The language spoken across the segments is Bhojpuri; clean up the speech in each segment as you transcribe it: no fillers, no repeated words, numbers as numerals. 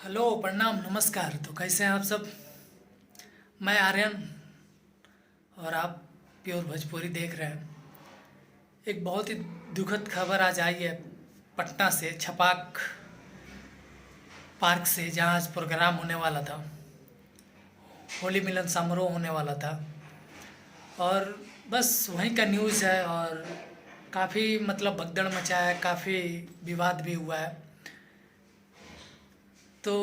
हेलो, प्रणाम, नमस्कार। तो कैसे हैं आप सब? मैं आर्यन और आप प्योर भोजपुरी देख रहे हैं। एक बहुत ही दुखद खबर आज आई है पटना से, छपाक पार्क से, जहां आज प्रोग्राम होने वाला था, होली मिलन समारोह होने वाला था और बस वहीं का न्यूज़ है। और काफ़ी मतलब भगदड़ मचा है, काफ़ी विवाद भी हुआ है। तो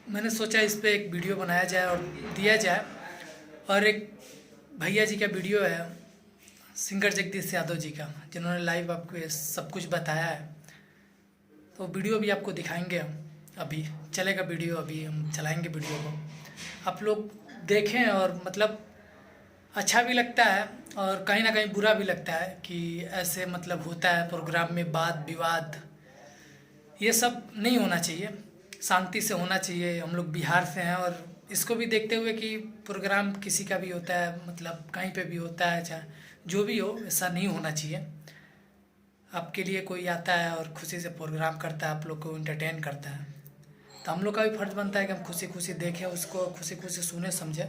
मैंने सोचा इस पे एक वीडियो बनाया जाए और दिया जाए। और एक भैया जी का वीडियो है, सिंगर जगदीश यादव जी का, जिन्होंने लाइव आपको ये सब कुछ बताया है। तो वीडियो भी आपको दिखाएंगे हम, अभी चलेगा वीडियो, अभी हम चलाएंगे वीडियो को, आप लोग देखें। और मतलब अच्छा भी लगता है और कहीं ना कहीं बुरा भी लगता है कि ऐसे मतलब होता है प्रोग्राम में वाद विवाद, ये सब नहीं होना चाहिए, शांति से होना चाहिए। हम लोग बिहार से हैं और इसको भी देखते हुए कि प्रोग्राम किसी का भी होता है, मतलब कहीं पे भी होता है, चाहे जो भी हो, ऐसा नहीं होना चाहिए। आपके लिए कोई आता है और खुशी से प्रोग्राम करता है, आप लोग को एंटरटेन करता है, तो हम लोग का भी फ़र्ज़ बनता है कि हम खुशी खुशी देखें उसको, खुशी खुशी सुने समझें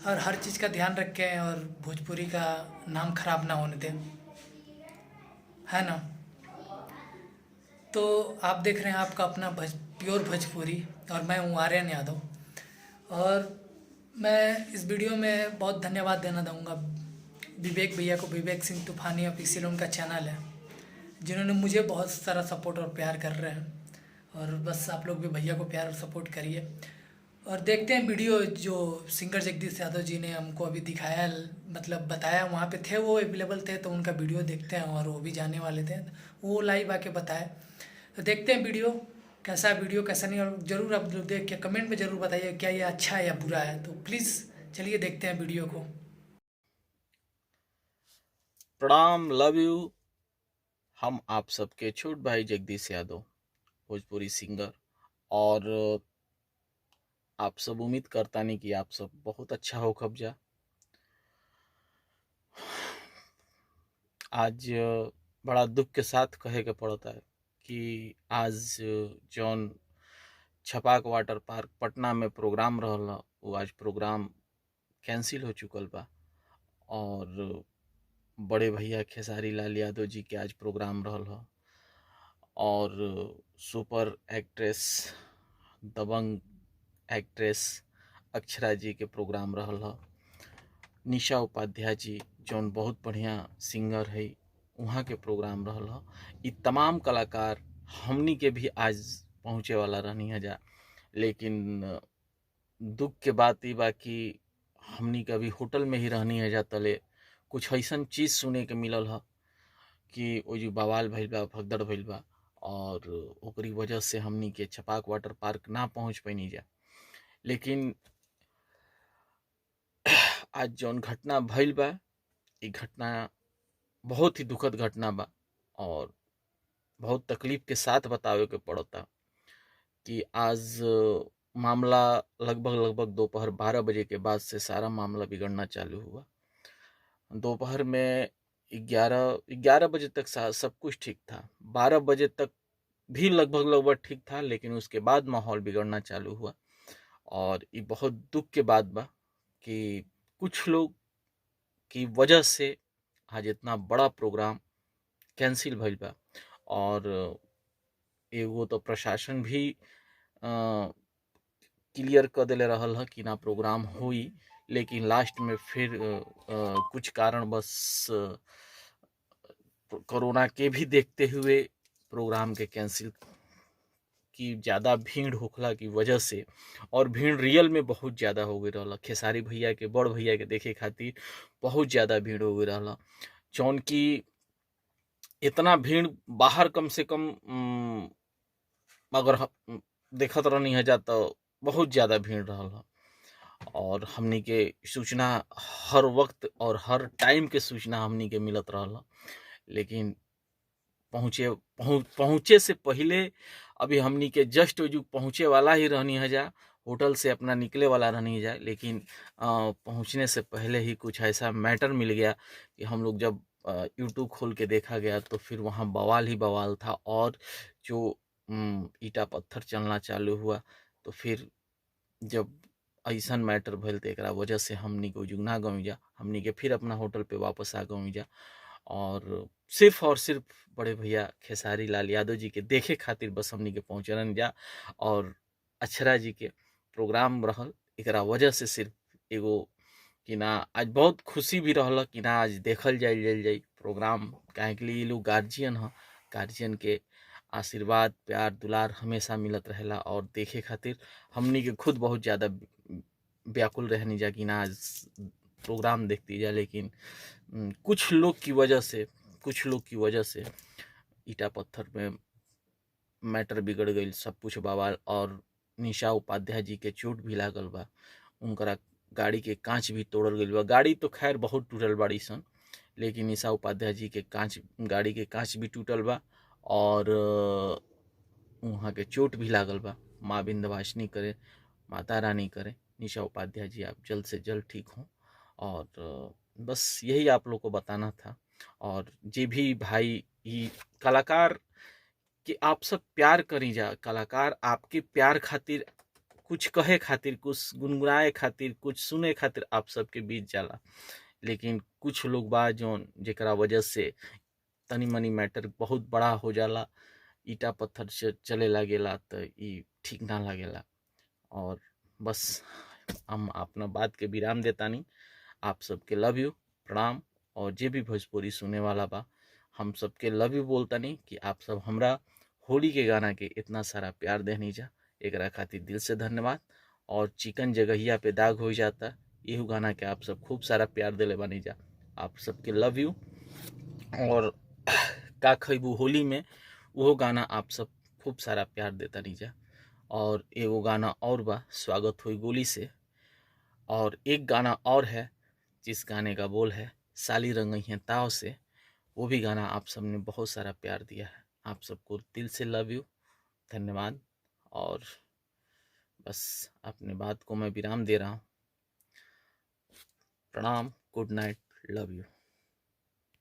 और हर चीज़ का ध्यान रखें और भोजपुरी का नाम खराब ना होने दें, है ना। तो आप देख रहे हैं आपका अपना प्योर भोजपुरी और मैं हूँ आर्यन यादव। और मैं इस वीडियो में बहुत धन्यवाद देना चाहूँगा विवेक भैया को, विवेक सिंह तूफानी ऑफिशियल उनका चैनल है, जिन्होंने मुझे बहुत सारा सपोर्ट और प्यार कर रहे हैं। और बस आप लोग भी भैया को प्यार और सपोर्ट करिए। और देखते हैं वीडियो जो सिंगर जगदीश यादव जी ने हमको अभी दिखाया, मतलब बताया, वहाँ पे थे वो, अवेलेबल थे, तो उनका वीडियो देखते हैं। और वो भी जाने वाले थे, वो लाइव आके बताए। तो देखते हैं वीडियो कैसा है, वीडियो कैसा नहीं, और ज़रूर आप लोग देख के कमेंट में ज़रूर बताइए क्या ये अच्छा है या बुरा है। तो प्लीज़ चलिए देखते हैं वीडियो को। प्रणाम, लव you. हम आप सबके छोट भाई जगदीश यादव, भोजपुरी सिंगर। और आप सब उम्मीद करता नहीं कि आप सब बहुत अच्छा हो कब्जा। आज बड़ा दुख के साथ कहे के पड़ता है कि आज जौन छपाक वाटर पार्क पटना में प्रोग्राम रहल, वो आज प्रोग्राम कैंसिल हो चुकल बा। और बड़े भैया खेसारी लाल यादव जी के आज प्रोग्राम रहल ह। और सुपर एक्ट्रेस, दबंग एक्ट्रेस अक्षरा जी के प्रोग्राम रहल ह। निशा उपाध्याय जी जौन बहुत बढ़िया सिंगर है, वहाँ के प्रोग्राम रहल ह। इ तमाम कलाकार हमनी के भी आज पहुँचे वाला रहनी है जा, लेकिन दुख के बात ई बा कि हमनी के अभी होटल में ही रहनी है जा। तले कुछ ऐसन चीज़ सुने के मिलल ह कि वो जो बवाल भइल बा, भगदड़ भइल बा, और ओकरी वजह से हमनी के छपाक वाटर पार्क ना पहुँच पैनी जा। लेकिन आज जौन घटना भइल बा, ई घटना बहुत ही दुखद घटना बा और बहुत तकलीफ के साथ बतावे के पड़ता कि आज मामला लगभग लगभग दोपहर 12 बजे के बाद से सारा मामला बिगड़ना चालू हुआ। दोपहर में 11 बजे तक सब कुछ ठीक था, 12 बजे तक भी लगभग लगभग ठीक था, लेकिन उसके बाद माहौल बिगड़ना चालू हुआ। और ये बहुत दुख के बात बा कि कुछ लोग की वजह से आज इतना बड़ा प्रोग्राम कैंसिल भइल बा। और एगो तो प्रशासन भी क्लियर कर देले रहल ह कि ना प्रोग्राम होई, लेकिन लास्ट में फिर कुछ कारणवश कोरोना के भी देखते हुए प्रोग्राम के कैंसिल की ज़्यादा भीड़ होखला की वजह से, और भीड़ रियल में बहुत ज़्यादा हो गई रहल। खेसारी भैया के, बड़ भैया के देखे खातिर बहुत ज़्यादा भीड़ हो गई रहल, जौन की इतना भीड़ बाहर कम से कम अगर देखत रहनी है जा तो बहुत ज़्यादा भीड़ रहल ह। और हमनी के सूचना हर वक्त और हर टाइम के सूचना हमनी के मिलत रहल, लेकिन पहुँचे से पहले अभी हमनी के जस्ट जो पहुँचे वाला ही रहनी है जा, होटल से अपना निकले वाला रहनी है जा, लेकिन पहुँचने से पहले ही कुछ ऐसा मैटर मिल गया कि हम लोग जब यूट्यूब खोल के देखा गया तो फिर वहाँ बवाल ही बवाल था। और जो ईटा पत्थर चलना चालू हुआ। तो फिर जब ऐसा मैटर भइल तो एकरा वजह से हमनी के जुगना गई जा, हमनी के फिर अपना होटल पे वापस आ गई जा। और सिर्फ बड़े भैया खेसारी लाल यादव जी के देखे खातिर बस हमनी के पहुँचलन जा और अक्षरा जी के प्रोग्राम रहल, एकरा वजह से सिर्फ एगो कि ना आज बहुत खुशी भी रहल कि ना आज देखल जाइल जाइल जाई प्रोग्राम, काहे के लिए लोग गार्जियन ह, गार्जियन के आशीर्वाद प्यार दुलार हमेशा मिलत रहेला। और देखे खातिर हमनी के खुद बहुत ज़्यादा व्याकुल रहनी जा कि ना आज प्रोग्राम देखती जा, लेकिन कुछ लोग की वजह से, कुछ लोग की वजह से ईटा पत्थर में मैटर बिगड़ गई, सब कुछ बवाल। और निशा उपाध्याय जी के चोट भी लागल बा, उनकरा गाड़ी के कांच भी तोड़ल गई बा। गाड़ी तो खैर बहुत टूटल बाड़ी सन, लेकिन निशा उपाध्याय जी के कांच, गाड़ी के कांच भी टूटल बा और वहाँ के चोट भी लागल बा। माँ विंध्यवासिनी करे, माता रानी करे, निशा उपाध्याय जी आप जल्द से जल्द ठीक हों। और बस यही आप लोग को बताना था। और जे भी भाई ये कलाकार कि आप सब प्यार करी जा, कलाकार आपके प्यार खातिर कुछ कहे खातिर, कुछ गुनगुनाए खातिर, कुछ सुने खातिर आप सबके बीच जाला, लेकिन कुछ लोग बा जोन जेकरा वजह से तनी मनी मैटर बहुत बड़ा हो जाला, ईटा पत्थर से चले लागेला, तो ई ठीक ना लागेला। और बस हम अपना बात के विराम देतानी। आप सबके लव you, प्रणाम। और जे भी भोजपुरी सुने वाला बा, हम सबके लव you बोलतानी कि आप सब हमरा होली के गाना के इतना सारा प्यार देनी जा, एकरा खातिर दिल से धन्यवाद। और चिकन जगहिया पे दाग हो जाता, यही गाना के आप सब खूब सारा प्यार दिले बानी जा, आप सबके लव you. और का खैबू होली में, वो गाना आप सब खूब सारा प्यार देता नहीं जा। और एगो गाना और बा, स्वागत हुई गोली से। और एक गाना और है जिस गाने का बोल है साली रंगई है ताव से, वो भी गाना आप सब ने बहुत सारा प्यार दिया है। आप सबको दिल से लव you, धन्यवाद। और बस अपने बात को मैं विराम दे रहा हूँ। प्रणाम, गुड नाइट, लव you.